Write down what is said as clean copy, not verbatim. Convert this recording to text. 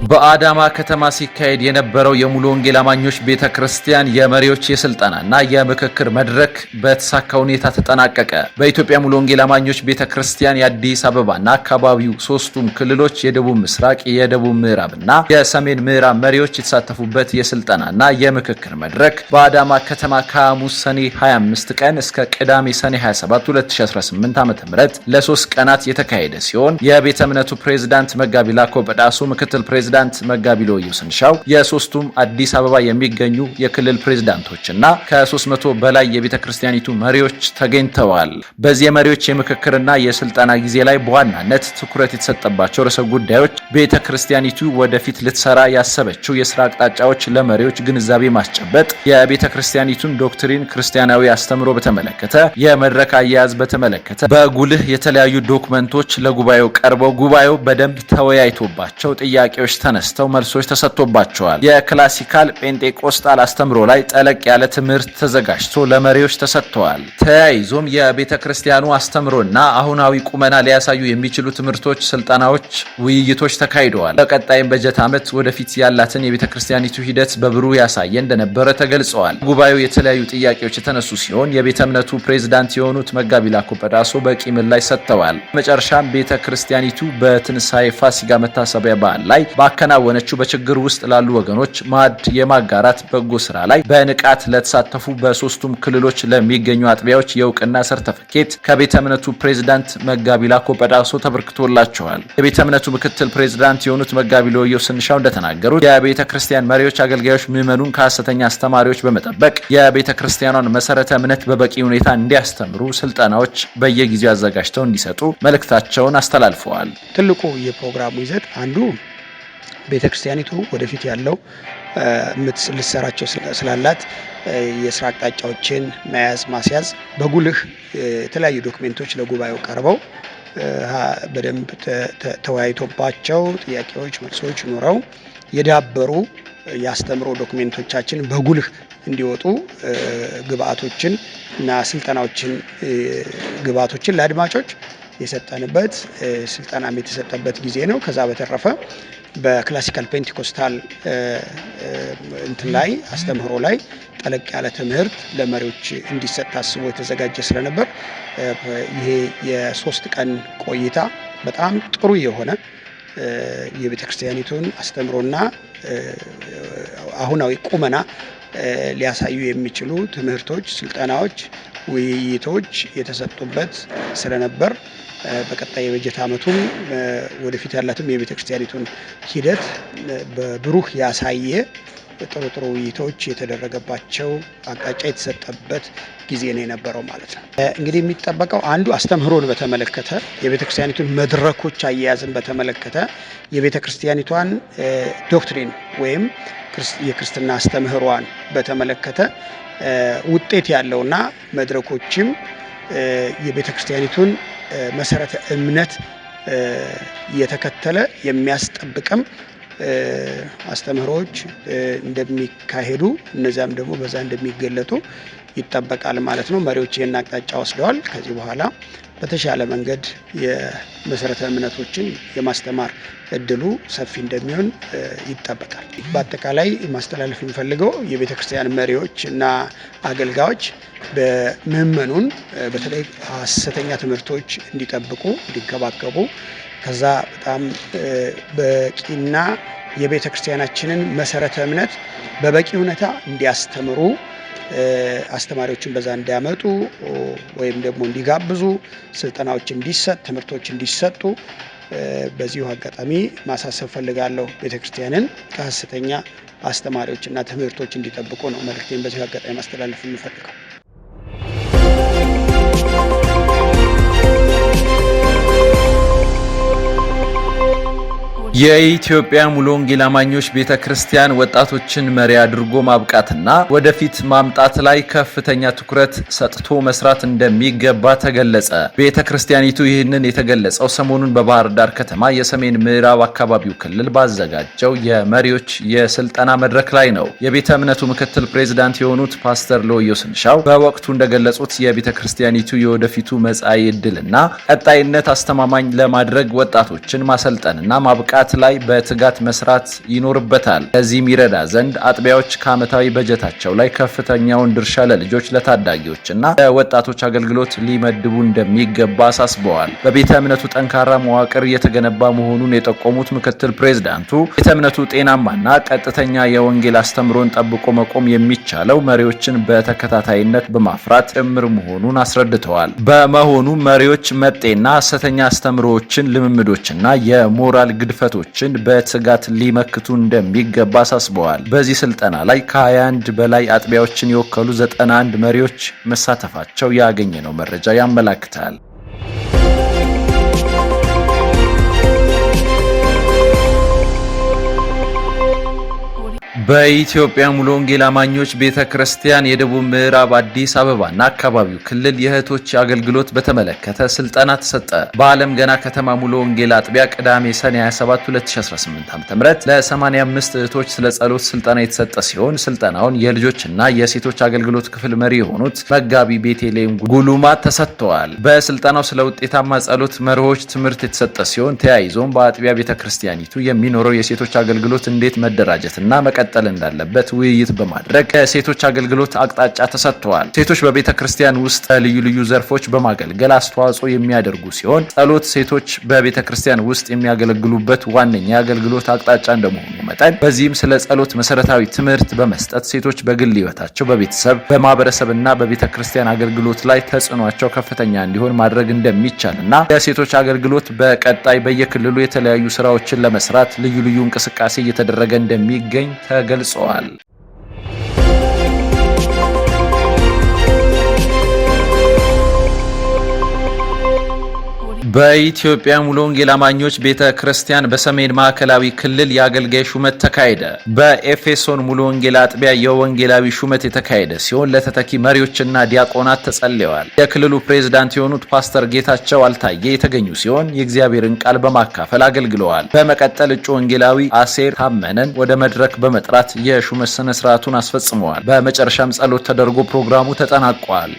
በአዳማ ከተማ ሲካሄድ የነበረው የሙሉ ወንጌል አማኞች ቤተ ክርስቲያን የመሪዎች የስልጠናና የምክክር መድረክ በተሳካ ሁኔታ ተጠናቀቀ። በኢትዮጵያ ሙሉ ወንጌል አማኞች ቤተ ክርስቲያን የአዲስ አበባና አካባቢው ሶስቱም ክልሎች የደቡብ ምስራቅ፣ የደቡብ ምዕራብና የሰሜን ምዕራብ መሪዎች የተሳተፉበት የስልጠናና የምክክር መድረክ በአዳማ ከተማ ከሐሙስ ሰኔ 25 ቀን እስከ ቅዳሜ ሰኔ 27 2018 ዓ.ም ለ3 ቀናት የተካሄደ ሲሆን፣ የቤተ እምነቱ ፕሬዝዳንት መጋቢ ላኮ በዳሶ፣ ምክትል ፕሬዝዳንት መጋቢ ለወየው ስንሻው፣ የሶስቱም አዲስ አበባ የሚገኙ የክልል ፕሬዝዳንቶች እና ከ300 በላይ የቤተ ክርስቲያኒቱ መሪዎች ተገኝተዋል። በዚህ የመሪዎች የምክክርና የስልጠና ጊዜ ላይ በዋናነት ትኩረት የተሰጠባቸው ርዕሰ ጉዳዮች ቤተ ክርስቲያኒቱ ወደፊት ልትሰራ ያሰበችው የስራ አቅጣጫዎች ለመሪዎች ግንዛቤ ማስጨበጥ፣ የቤተ ክርስቲያኒቱን doctrine ክርስቲያናዊ አስተምህሮ በተመለከተ፣ የመድረክ አያያዝ በተመለከተ በጉልህ የተለያዩ ዶክመንቶች ለጉባኤው ቀርበው ጉባኤው በደንብ ተወያይቶባቸው ጥያቄዎች ተነስተው መልሶች ተሰጥቶባቸዋል። የ classical ጴንጤቆስጣል አስተምህሮ ላይ ጠለቅ ያለ ትምህርት ተዘጋጅቶ ለመሪዎች ተሰጥተዋል። ተያይዞም የቤተ ክርስቲያኑ አስተምህሮና አሁናዊ ቁመና ሊያሳዩ የሚችሉ ትምህርቶች፣ ስልጠናዎች፣ ውይይቶች ተካሂደዋል። በቀጣይም በጀት ዓመት ወደፊት ያላትን የቤተ ክርስቲያኒቱ ሂደት በብሩህ ያሳየ እንደነበረ ተገልጸዋል። ጉባኤው የተለያዩ ጥያቄዎች የተነሱ ሲሆን፣ የቤተ እምነቱ ፕሬዝዳንት የሆኑት መጋቢ ላኮ በዳሶ በቂ ምላሽ ሰጥተዋል። መጨረሻም ቤተ ክርስቲያኒቱ በትንሳኤ ፋሲካ መታሰቢያ በዓል ላይ ባከናወነችው በችግር ውስጥ ላሉ ወገኖች ማዕድ የማጋራት በጎ ስራ ላይ በንቃት ለተሳተፉ በሶስቱም ክልሎች ለሚገኙ አጥቢያዎች የእውቅና ሰርተፍኬት ከቤተ እምነቱ ፕሬዝዳንት መጋቢ ላኮ በዳሶ ተበርክቶላቸዋል። የቤተ እምነቱ ምክትል ፕሬዝዳንት የሆኑት መጋቢ ለወየው ስንሻው እንደተናገሩት፣ የቤተ ክርስቲያን መሪዎች፣ አገልጋዮች ምዕመኑን ከሐሰተኛ አስተማሪዎች በመጠበቅ የቤተ ክርስቲያኗን መሰረተ እምነት በበቂ ሁኔታ እንዲያስተምሩ ስልጠናዎች በየጊዜው አዘጋጅተው እንዲሰጡ መልእክታቸውን አስተላልፈዋል። ትልቁ የፕሮግራሙ ይዘት አንዱ ቤተ ክርስቲያኒቱ ወደፊት ያለው ልትሰራቸው ስላላት የስራ አቅጣጫዎችን መያዝ ማስያዝ በጉልህ የተለያዩ ዶክሜንቶች ለጉባኤው ቀርበው በደንብ ተወያይቶባቸው ጥያቄዎች፣ መልሶች ኖረው የዳበሩ የአስተምህሮ ዶክሜንቶቻችን በጉልህ እንዲወጡ ግብአቶችን እና ስልጠናዎችን ግብአቶችን ለአድማጮች የሰጠንበት፣ ስልጠናም የተሰጠበት ጊዜ ነው። ከዛ በተረፈ በ classical Pentecostal እንትን ላይ አስተምህሮ ላይ ጠለቅ ያለ ትምህርት ለመሪዎች እንዲሰጥ ታስቦ የተዘጋጀ ስለነበር፣ ይሄ የ3 ቀን ቆይታ በጣም ጥሩ የሆነ የቤተ ክርስቲያኒቱን አስተምህሮና አሁናዊ ቁመና ሊያሳዩ የሚችሉ ትምህርቶች፣ ስልጠናዎች፣ ውይይቶች የተሰጡበት ስለነበር፣ በቀጣይ የበጀት ዓመቱም ወደፊት ያላትም የቤተ ክርስቲያኒቱን ሂደት በብሩህ ያሳየ ጥሩ ጥሩ ውይይቶች የተደረገባቸው፣ አቅጣጫ የተሰጠበት ጊዜ ነው የነበረው ማለት ነው። እንግዲህ የሚጠበቀው አንዱ አስተምህሮን በተመለከተ፣ የቤተ ክርስቲያኒቱን መድረኮች አያያዝን በተመለከተ፣ የቤተ ክርስቲያኒቷን doctrine ወይም የክርስትና አስተምህሯን በተመለከተ ውጤት ያለውና መድረኮችም የቤተ ክርስቲያኒቱን መሰረተ እምነት የተከተለ የሚያስጠብቅም አስተምህሮዎች እንደሚካሄዱ፣ እነዚያም ደግሞ በዛ እንደሚገለጡ ይጠበቃል ማለት ነው። መሪዎች ይህን አቅጣጫ ወስደዋል። ከዚህ በኋላ በተሻለ መንገድ የመሰረተ እምነቶችን የማስተማር እድሉ ሰፊ እንደሚሆን ይጠበቃል። በአጠቃላይ ማስተላለፍ የምፈልገው የቤተ ክርስቲያን መሪዎች እና አገልጋዮች በምዕመኑን በተለይ ሐሰተኛ ትምህርቶች እንዲጠብቁ፣ እንዲንከባከቡ፣ ከዛ በጣም በቂና የቤተ ክርስቲያናችንን መሰረተ እምነት በበቂ ሁኔታ እንዲያስተምሩ፣ አስተማሪዎችን በዛ እንዲያመጡ ወይም ደግሞ እንዲጋብዙ፣ ስልጠናዎች እንዲሰጥ፣ ትምህርቶች እንዲሰጡ በዚሁ አጋጣሚ ማሳሰብ ፈልጋለሁ። ቤተ ክርስቲያንን ከሐሰተኛ አስተማሪዎችና ትምህርቶች እንዲጠብቁ ነው መልእክቴን በዚሁ አጋጣሚ ማስተላለፍ የምፈልገው። የኢትዮጵያ ሙሉ ወንጌል አማኞች ቤተ ክርስቲያን ወጣቶችን መሪ አድርጎ ማብቃትና ወደፊት ማምጣት ላይ ከፍተኛ ትኩረት ሰጥቶ መስራት እንደሚገባ ተገለጸ። ቤተ ክርስቲያኒቱ ይህንን የተገለጸው ሰሞኑን በባህር ዳር ከተማ የሰሜን ምዕራብ አካባቢው ክልል ባዘጋጀው የመሪዎች የስልጠና መድረክ ላይ ነው። የቤተ እምነቱ ምክትል ፕሬዚዳንት የሆኑት ፓስተር ለወየው ስንሻው በወቅቱ እንደገለጹት፣ የቤተ ክርስቲያኒቱ የወደፊቱ መጻኢ ዕድልና ቀጣይነት አስተማማኝ ለማድረግ ወጣቶችን ማሰልጠንና ማብቃት ጥራት ላይ በትጋት መስራት ይኖርበታል። ለዚህም ይረዳ ዘንድ አጥቢያዎች ከዓመታዊ በጀታቸው ላይ ከፍተኛውን ድርሻ ለልጆች፣ ለታዳጊዎች እና ለወጣቶች አገልግሎት ሊመድቡ እንደሚገባ አሳስበዋል። በቤተ እምነቱ ጠንካራ መዋቅር እየተገነባ መሆኑን የጠቆሙት ምክትል ፕሬዝዳንቱ ቤተ እምነቱ ጤናማና ቀጥተኛ የወንጌል አስተምሮን ጠብቆ መቆም የሚቻለው መሪዎችን በተከታታይነት በማፍራት ጭምር መሆኑን አስረድተዋል። በመሆኑ መሪዎች መጤና ሐሰተኛ አስተምሮዎችን፣ ልምምዶችና የሞራል ግድፈቶችን በትጋት ሊመክቱ እንደሚገባ አሳስበዋል። በዚህ ስልጠና ላይ ከ21 በላይ አጥቢያዎችን የወከሉ 91 መሪዎች መሳተፋቸው ያገኘነው መረጃ ያመላክታል። በኢትዮጵያ ሙሉ ወንጌል አማኞች ቤተ ክርስቲያን የደቡብ ምዕራብ አዲስ አበባና አካባቢው ክልል የእህቶች አገልግሎት በተመለከተ ስልጠና ተሰጠ። በዓለም ገና ከተማ ሙሉ ወንጌል አጥቢያ ቅዳሜ ሰኔ 27 2018 ዓ.ም ለ85 እህቶች ስለ ጸሎት ስልጠና የተሰጠ ሲሆን ስልጠናውን የልጆችና የሴቶች አገልግሎት ክፍል መሪ የሆኑት መጋቢ ቤቴሌም ጉሉማ ተሰጥተዋል። በስልጠናው ስለ ውጤታማ ጸሎት መርሆች ትምህርት የተሰጠ ሲሆን ተያይዞም በአጥቢያ ቤተ ክርስቲያኒቱ የሚኖረው የሴቶች አገልግሎት እንዴት መደራጀትና መቀጠል እንዳለበት ውይይት በማድረግ ከሴቶች አገልግሎት አቅጣጫ ተሰጥተዋል። ሴቶች በቤተ ክርስቲያን ውስጥ ልዩ ልዩ ዘርፎች በማገልገል አስተዋጽኦ የሚያደርጉ ሲሆን ጸሎት ሴቶች በቤተ ክርስቲያን ውስጥ የሚያገለግሉበት ዋነኛ የአገልግሎት አቅጣጫ እንደመሆኑ መጠን በዚህም ስለ ጸሎት መሰረታዊ ትምህርት በመስጠት ሴቶች በግል ሕይወታቸው፣ በቤተሰብ፣ በማህበረሰብና በቤተ ክርስቲያን አገልግሎት ላይ ተጽዕኗቸው ከፍተኛ እንዲሆን ማድረግ እንደሚቻል እና የሴቶች አገልግሎት በቀጣይ በየክልሉ የተለያዩ ስራዎችን ለመስራት ልዩ ልዩ እንቅስቃሴ እየተደረገ እንደሚገኝ ተገልጸዋል። በኢትዮጵያ ሙሉ ወንጌል አማኞች ቤተ ክርስቲያን በሰሜን ማዕከላዊ ክልል የአገልጋይ ሹመት ተካሄደ። በኤፌሶን ሙሉ ወንጌል አጥቢያ የወንጌላዊ ሹመት የተካሄደ ሲሆን ለተተኪ መሪዎችና ዲያቆናት ተጸልየዋል። የክልሉ ፕሬዝዳንት የሆኑት ፓስተር ጌታቸው አልታየ የተገኙ ሲሆን የእግዚአብሔርን ቃል በማካፈል አገልግለዋል። በመቀጠል እጩ ወንጌላዊ አሴር ታመነን ወደ መድረክ በመጥራት የሹመት ስነ ስርዓቱን አስፈጽመዋል። በመጨረሻም ጸሎት ተደርጎ ፕሮግራሙ ተጠናቋል።